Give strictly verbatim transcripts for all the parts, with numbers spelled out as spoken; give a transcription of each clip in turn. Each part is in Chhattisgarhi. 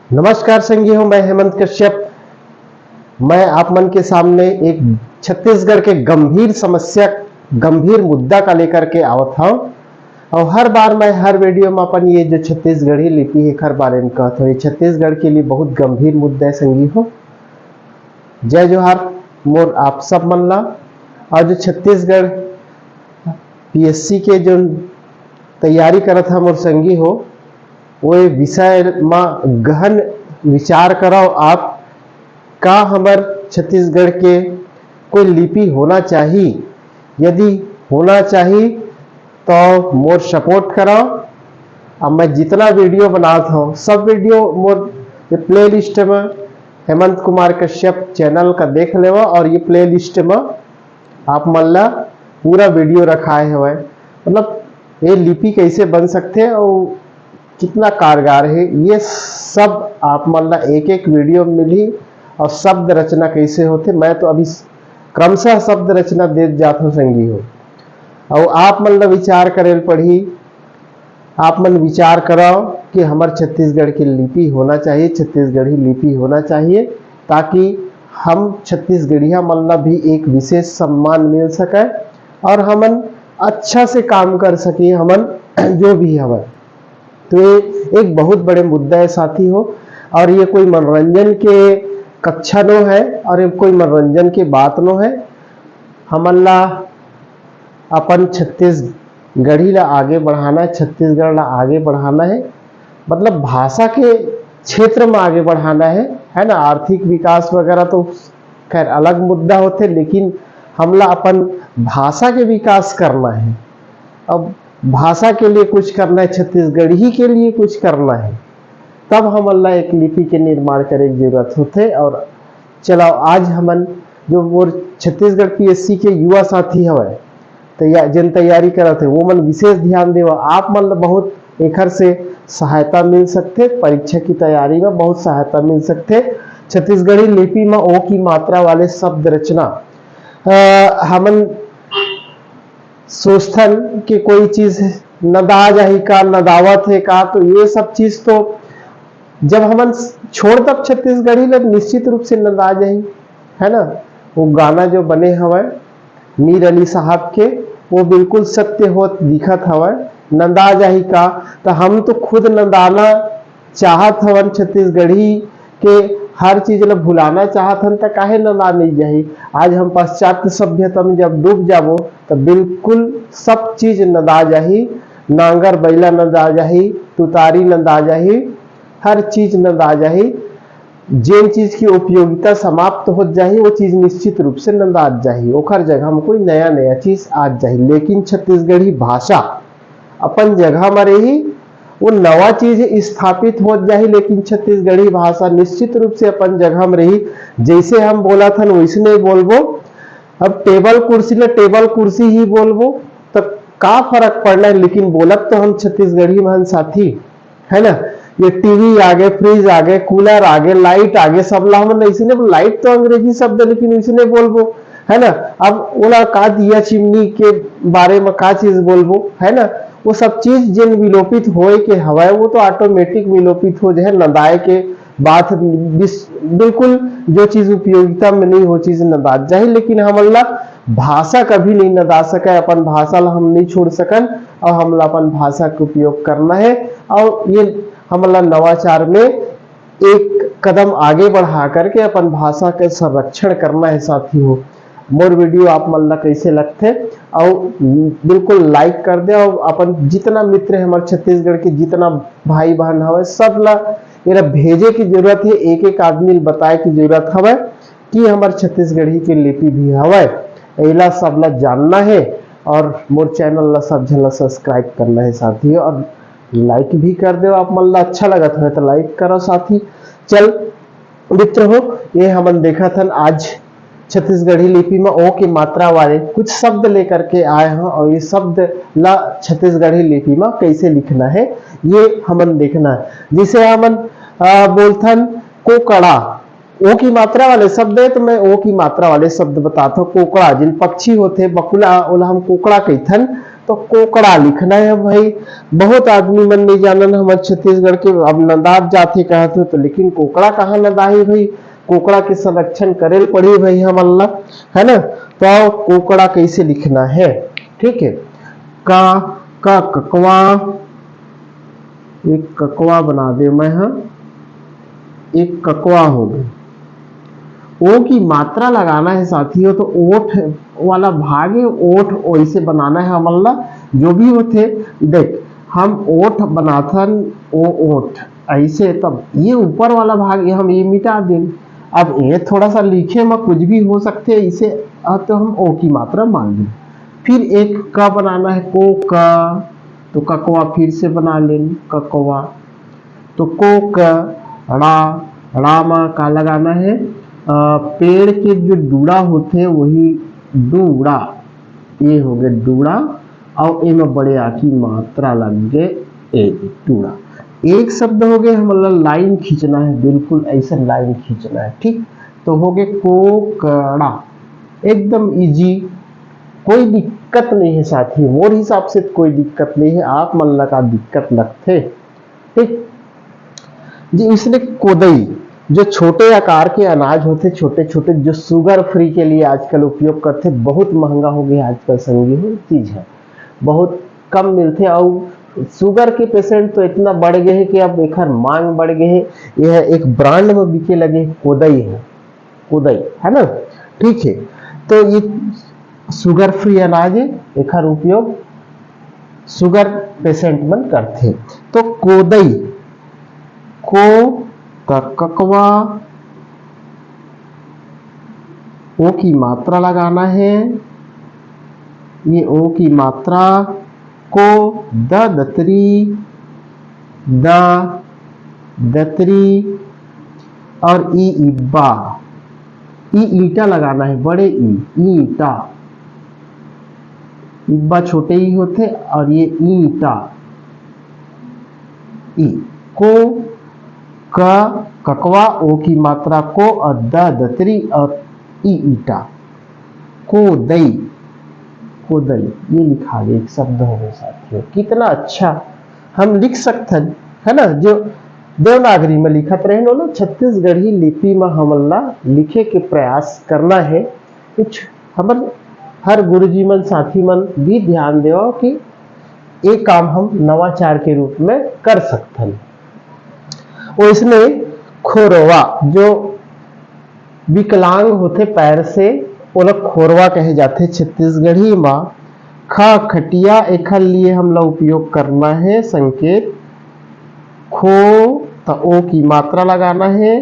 नमस्कार संगी हो, मैं हेमंत कश्यप। मैं आप मन के सामने एक छत्तीसगढ़ के गंभीर समस्या, गंभीर मुद्दा का लेकर के आवत हूँ। और हर बार मैं हर वीडियो में अपन ये जो छत्तीसगढ़ी लिपि है, हर बारे में कहत हूँ, ये छत्तीसगढ़ के लिए बहुत गंभीर मुद्दा है संगी हो। जय जोहार, मोर आप सब मन ला। और जो छत्तीसगढ़ पीएससी के जो तैयारी करत हा मोर संगी हो, वो विषय मा गहन विचार कराओ आप। का हमर छत्तीसगढ़ के कोई लिपि होना चाहिए? यदि होना चाहिए तो मोर सपोर्ट कराओ। अब मैं जितना वीडियो बनात हूँ, सब वीडियो मोर ये प्लेलिस्ट में हेमंत कुमार कश्यप चैनल का देख लेवा, और ये प्लेलिस्ट में आप मन ला पूरा वीडियो रखाए हवय। मतलब ये लिपि कैसे बन सकथे और कितना कारगर है, ये सब आप मन ला एक एक वीडियो में मिली। और शब्द रचना कैसे होथे, मैं तो अभी क्रमशः शब्द रचना देत जात हूँ संगी हो। और आप मन ला विचार करे ल पड़ही। आप मन विचार कराओ कि हमर छत्तीसगढ़ की लिपि होना चाहिए, छत्तीसगढ़ी लिपि होना चाहिए, ताकि हम छत्तीसगढ़िया मन ला भी एक विशेष सम्मान मिल सके और हमन अच्छा से काम कर सके, हमन जो भी हवय। तो ये एक बहुत बड़े मुद्दा है साथी हो, और ये कोई मनोरंजन के कक्षा नो है और ये कोई मनोरंजन के बात नो है। हमन ला अपन छत्तीसगढ़ी ला आगे बढ़ाना है, छत्तीसगढ़ ला आगे बढ़ाना है, मतलब भाषा के क्षेत्र में आगे बढ़ाना है, है ना। आर्थिक विकास वगैरह तो खैर अलग मुद्दा होथे, लेकिन हमला अपन भाषा के विकास करना है। अब भाषा के लिए कुछ करना है, छत्तीसगढ़ी के लिए कुछ करना है, तब हमन ला एक लिपि के निर्माण करे के जरूरत होथे। और चलाओ, आज हमन जो मोर छत्तीसगढ़ पीएससी के युवा साथी हवय, तैया-, जिन तैयारी करत हे, वो मन विशेष ध्यान देवा। आप मन ला बहुत एखर से सहायता मिल सकथे, परीक्षा की तैयारी में बहुत सहायता मिल सकथे। छत्तीसगढ़ी लिपि में ओ की मात्रा वाले शब्द रचना, अ, हमन सोचथन कि कोई चीज नदा जाही का, नदावत हे का, तो ये सब चीज तो जब हमन छोड़ तब छत्तीसगढ़ी ला निश्चित रूप से नदा जाही, है ना। वो गाना जो बने हवय मीर अली साहब के, वो बिल्कुल सत्य होत दिखत हवय। नंदा जाही का, त हम तो खुद नंदाना चाहत हवन, छत्तीसगढ़ी के हर चीज ला भुलाना चाहत हन, त काहे नंदा नहीं जाही? आज हम पाश्चात्य सभ्यता में जब डूब जाबो, त बिल्कुल सब चीज नंदा जाही। नांगर बैला नंदा जाही, तुतारी नंदा जाही, हर चीज नंदा जाही। जेन चीज की उपयोगिता समाप्त होत जाही, वो चीज निश्चित रूप से नंदात जाही, ओखर जगह में कोई नया नया चीज आत जाही। लेकिन छत्तीसगढ़ी भाषा अपन जगह में रही, वो नवा चीज स्थापित होत जाही, लेकिन छत्तीसगढ़ी भाषा निश्चित रूप से अपन जगह में रही। जैसे हम बोलत हन वैसने बोलबो। अब टेबल कुर्सी ला टेबल कुर्सी ही बोलबो, त का फर्क पड़ना है? लेकिन बोलत तो हम छत्तीसगढ़ी में हन साथी, है ना। ये टीवी आगे, फ्रिज आगे, कूलर आगे, लाइट आगे, सब ला हमन ऐसने, लाइट तो अंग्रेजी शब्द है, लेकिन ऐसने बोलबो, है ना। अब ओला का दिया चिमनी के बारे में का चीज बोलबो, है ना। वो सब चीज जिन विलोपित होए के हवय, वो तो ऑटोमेटिक विलोपित हो जाए, नंदाए के बात बिस-, बिल्कुल जो चीज उपयोगिता में नहीं हो, चीज नंदात जाही। लेकिन हमन ला भाषा कभी नहीं नंदा सके, अपन भाषा ला हम नहीं छोड़ सकन, और हमला अपन भाषा के उपयोग करना है। और ये हमला नवाचार में एक कदम आगे बढ़ा करके अपन भाषा के संरक्षण करना है साथी हो। मोर वीडियो आप मन ला कैसे लगथे, और बिल्कुल लाइक कर दे, और अपन जितना मित्र है हमारे छत्तीसगढ़ के, जितना भाई बहन हवे, सब ला एला भेजे की जरूरत है, एक एक आदमी ला बताए की जरूरत हवे कि हमर छत्तीसगढ़ी के लिपि भी हवे, एला सब ला जानना है। और मोर चैनल ला सब झन ला सब्सक्राइब करना है साथी, और लाइक भी कर दो। आप मन ला अच्छा लगत है तो लाइक करो साथी। चल मित्र हो, ये हमन देखत हन आज छत्तीसगढ़ी लिपि में ओ की मात्रा वाले कुछ शब्द लेकर के आए हैं, और ये शब्द ला छत्तीसगढ़ी लिपि में कैसे लिखना है, ये हमन देखना है। जैसे हमन, अ, बोलथन कोकड़ा, ओ की मात्रा वाले शब्द है, तो मैं ओ की मात्रा वाले शब्द बताता हूँ। कोकड़ा, जिन पक्षी होते, बकुला, ओला हम कोकड़ा कहिथन। तो कोकड़ा लिखना है भाई। बहुत आदमी मन नहीं जानन हमर छत्तीसगढ़ के, अब नंदात जाथे कहत हो तो, लेकिन कोकड़ा कहाँ नंदाही भाई? कोकड़ा के संरक्षण करे ल पड़ही भाई हमन ला, है ना? तो कोकड़ा कैसे लिखना है? ठीक है, का, का ककवा, एक ककवा बना दे मैं, हाँ, एक ककवा हो गए। ओ की मात्रा लगाना है साथियों, तो ओठ वाला भाग है, ओठ वैसे बनाना है हमन ला। जो भी होथे, देख, हम ओठ बनाथन, ओ ओठ ऐसे, तब ये ऊपर वाला भाग ये हम ये मिटा देन। अब ये थोड़ा सा लिखे में कुछ भी हो सकते हैं, इसे, आ, तो हम ओ की मात्रा मान लें। फिर एक क बनाना है, को क, तो ककवा फिर से बना लें, ककवा। तो को क, ड़ा, ड़ा मा का लगाना है? अ, पेड़ के जो डूड़ा होथे, वही डूड़ा, ये हो गए डूड़ा, और एमा बड़े आ की मात्रा लग गए, ए डूड़ा। एक शब्द हो गए, हमन ला लाइन खींचना है, बिल्कुल ऐसा लाइन खींचना है, ठीक। तो हो गए कोकड़ा, एकदम इजी, कोई दिक्कत नहीं है साथी, मोर हिसाब से कोई दिक्कत नहीं है। आप मन ला का दिक्कत लगथे, ठीक। जी, इसने कोदई, जो छोटे आकार के अनाज होथे, छोटे छोटे, जो शुगर फ्री के लिए आजकल उपयोग करथे, बहुत महंगा हो गया आजकल संगी हो चीज है, बहुत कम मिलथे। और शुगर के पेशेंट तो इतना बढ़ गए हैं कि अब एकर मांग बढ़ गए है। यह एक ब्रांड में बिके लगे, कोदई है, कोदई, है ना? ठीक है, तो ये शुगर फ्री अनाज है, एकर उपयोग शुगर पेशेंट मन करथे। तो कोदई, को, क, ककवा, ओ की मात्रा लगाना है, ये ओ की मात्रा, को, द दतरी, द दतरी, और ई इब्बा, ई ईटा लगाना है, बड़े ई, ईटा, इब्बा छोटे ई होथे, और ये ईटा, ई, को, क, ककवा, ओ की मात्रा को, और द दतरी, और ई ईटा, कोदई, कोदई, ये लिखा गया, एक शब्द हो गए साथियों। कितना अच्छा हम लिख सकथन, है ना? जो देवनागरी में लिखत रहे ना, छत्तीसगढ़ी लिपि में हमन ला लिखे के प्रयास करना है। कुछ हमर हर गुरुजी मन, साथी मन भी ध्यान देवा कि ये काम हम नवाचार के रूप में कर सकथन। ओइसने खोरवा, जो विकलांग होथे पैर से, ओला खोरवा कहे जाथे छत्तीसगढ़ी मा। ख, खटिया, एखर लिए हमला उपयोग करना है संकेत खो, त ओ की मात्रा लगाना है,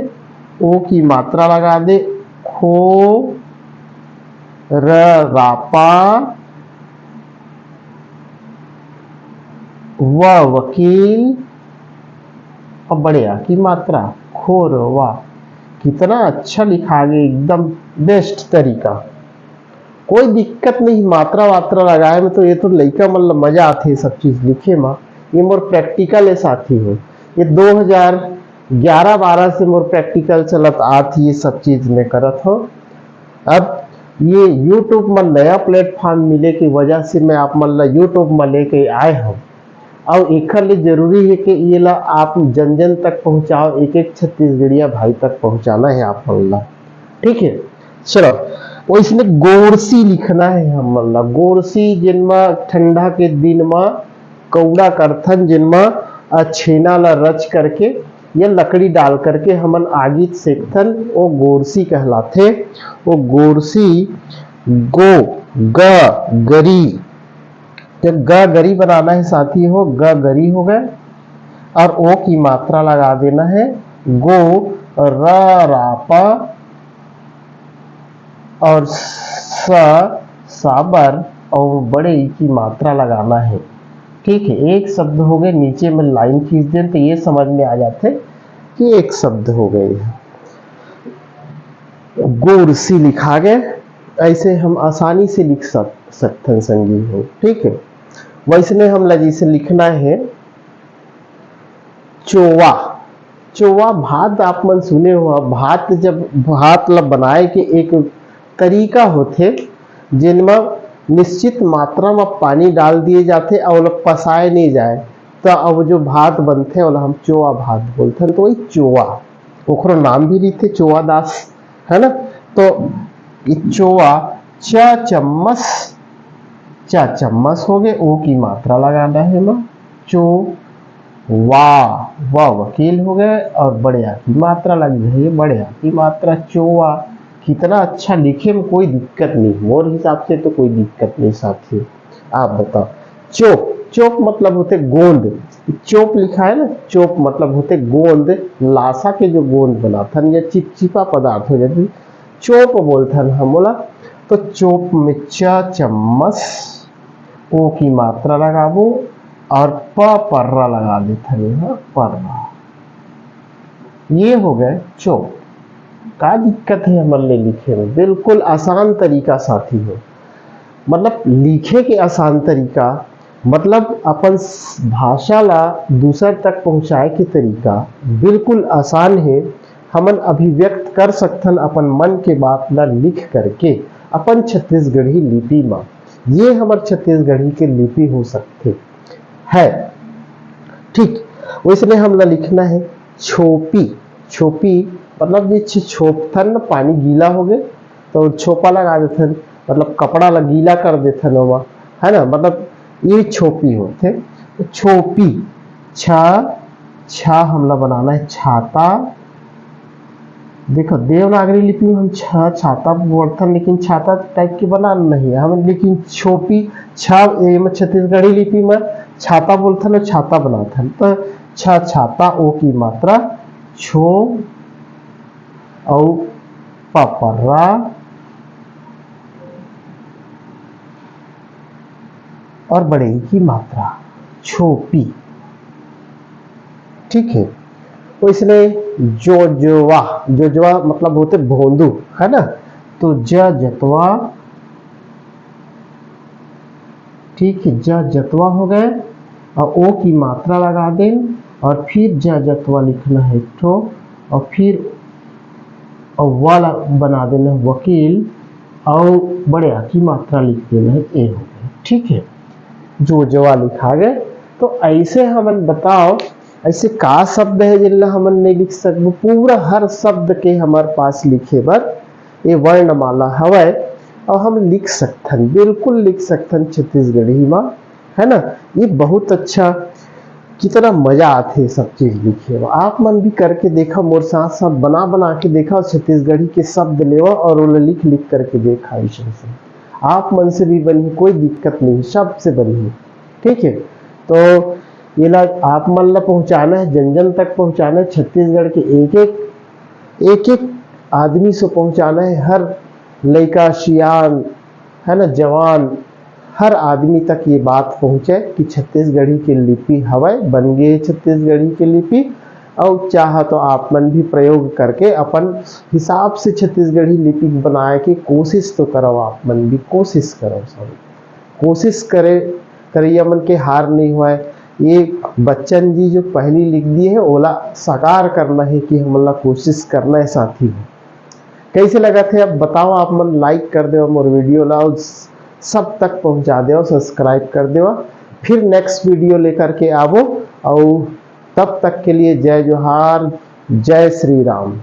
ओ की मात्रा लगा दे, खो, र, रापा, व, वकील, और बड़े आ की मात्रा, खोरवा। कितना अच्छा लिखा गया, एकदम बेस्ट तरीका। कोई दिक्कत नहीं मात्रा वात्रा लगाए में, तो ये तो लइका मन ला मजा आथे ये सब चीज लिखे मा। ये मोर प्रैक्टिकल है साथी हो, ये दो हज़ार ग्यारह बारह से मोर प्रैक्टिकल चलत आत ही ये सब चीज में करत हो। अब ये YouTube में नया प्लेटफॉर्म मिले की वजह से मैं आप मन ला YouTube में लेके आए हूँ। और एकर ले जरूरी है कि ये ला आप जन जन तक पहुँचाओ, एक एक छत्तीसगढ़िया भाई तक पहुँचाना है आप मन ला, ठीक है। चलो, वैसने गोरसी लिखना है हमन ला। गोरसी, जिनमा ठंडा के दिन मा कौड़ा करथन, जिनमा अ, छेना ला रच करके या लकड़ी डाल करके हमन आगी सेकथन, वो गोरसी कहलाथे। वो गोरसी, गो, ग, गरी, जब ग गरी बनाना है साथी हो, ग गरी हो गए, और ओ की मात्रा लगा देना है गो, र रापा, और स साबर, और बड़े ई की मात्रा लगाना है। ठीक है, एक शब्द हो गए, नीचे में लाइन खींच दें तो ये समझ में आ जाते कि एक शब्द हो गए। गोरसी लिखा गए, ऐसे हम आसानी से लिख सक सकते हैं संगी हो। ठीक है, वैसने हमला जैसे लिखना है चोवा। चोवा भात आप मन सुने हो, भात, जब भात ला बनाए के एक तरीका होथे, जेनमा निश्चित मात्रा में पानी डाल दिए जाथे और ओला पसाए नहीं जाए, तो अब जो भात बनथे, ओला हम चोवा भात बोलथन। तो वही चोवा, ओकरो नाम भी रहिथे चोवा दास, है ना? तो ये चोवा, च चम्मस, च चम्मस हो गए, ओ की मात्रा लगाना है ना, चो वा, वा वकील हो गए और बड़े आ की मात्रा लगी है, ये बड़े आ की मात्रा, चोवा। कितना अच्छा लिखे में कोई दिक्कत नहीं, मोर हिसाब से तो कोई दिक्कत नहीं साथी। आप बताओ, चोप, चोप मतलब होते गोंद। चोप लिखा है ना, चोप मतलब होते गोंद, लासा के जो गोंद बनाथन या चिपचिपा पदार्थ हो जाती, चोप बोलथन हम ओला। तो चोप में च चम्मस, ओ की मात्रा लगाबो और प पर्रा लगा देथन, यहाँ पर्रा। ये हो गए चोप। का दिक्कत है हमन ले लिखे में? बिल्कुल आसान तरीका साथी हो, मतलब लिखे के आसान तरीका, मतलब अपन स-, भाषा ला दूसर तक पहुँचाए के तरीका बिल्कुल आसान है। हमन अभिव्यक्त कर सकथन अपन मन के बात ला लिख करके अपन छत्तीसगढ़ी लिपि मा। ये हमर छत्तीसगढ़ी के लिपि हो सकथे, है। ठीक, वैसने हमला लिखना है छोपी। छोपी मतलब जे छ-, छोपथन न, पानी गीला हो गए तो छोपा लगा देथन, मतलब कपड़ा ला गीला कर देथन ओमा, है ना? मतलब ये छोपी होथे। तो छोपी, छा, छा हमला बनाना है छाता। देखो, देवनागरी लिपि में हम छा, छाता बोलथन, लेकिन छाता टाइप के बनाना नहीं है हम, लेकिन छोपी, छा, ये में छत्तीसगढ़ी लिपि में छाता बोलथन और छाता बनाथन। तो छा, छाता, ओ की मात्रा छो, और पपरा और बड़े ई की मात्रा छोपी। ठीक है, वैसने जोजवा, जोजवा मतलब होते भोंदू, है ना? तो ज जतवा, ठीक है, ज जतवा हो गए और ओ की मात्रा लगा देन और फिर ज जतवा लिखना है एक ठो और फिर और वाला बना देना है वकील और बड़े आ की मात्रा लिख देना है, ए हो गए। ठीक है, जोजवा लिखा गए। तो ऐसे हमन बताओ, ऐसे का शब्द है जिनला हमन नहीं लिख सकबो? पूरा हर शब्द के हमारे पास लिखे बर ये वर्णमाला हवय और हम लिख सकथन, बिल्कुल लिख सकथन छत्तीसगढ़ी मा, है ना? ये बहुत अच्छा, कितना मजा आथे ये सब चीज लिखे मा। आप मन भी करके देखा, मोर साथ साथ बना बना के देखा, छत्तीसगढ़ी के शब्द लेवा और ओला लिख लिख करके देखा। ऐसे आप मन से भी बनही, कोई दिक्कत नहीं, सबसे बनही। ठीक है, तो ये ला आप मन ला पहुंचाना है, जन जन तक पहुंचाना है। छत्तीसगढ़ के एक एक, एक एक आदमी से पहुंचाना है, हर लइका, सियान, है ना, जवान, हर आदमी तक ये बात पहुंचे कि छत्तीसगढ़ी के लिपि हवय, बन गए छत्तीसगढ़ी के लिपि। और चाह तो आप मन भी प्रयोग करके अपन हिसाब से छत्तीसगढ़ी लिपि बनाए के कोशिश तो करो, आप मन भी कोशिश करो सब। कोशिश करे, करैया मन के हार नहीं होय। ये बच्चन जी जो पहली लिख दिए हैं, ओला साकार करना है कि हमन ला कोशिश करना है साथी हो। कैसे लगा थे अब बताओ, आप मन लाइक कर देवा मोर वीडियो ला और सब तक पहुंचा देवा, सब्सक्राइब कर देवा। फिर नेक्स्ट वीडियो लेकर के आवो और तब तक के लिए जय जोहार, जय श्री राम।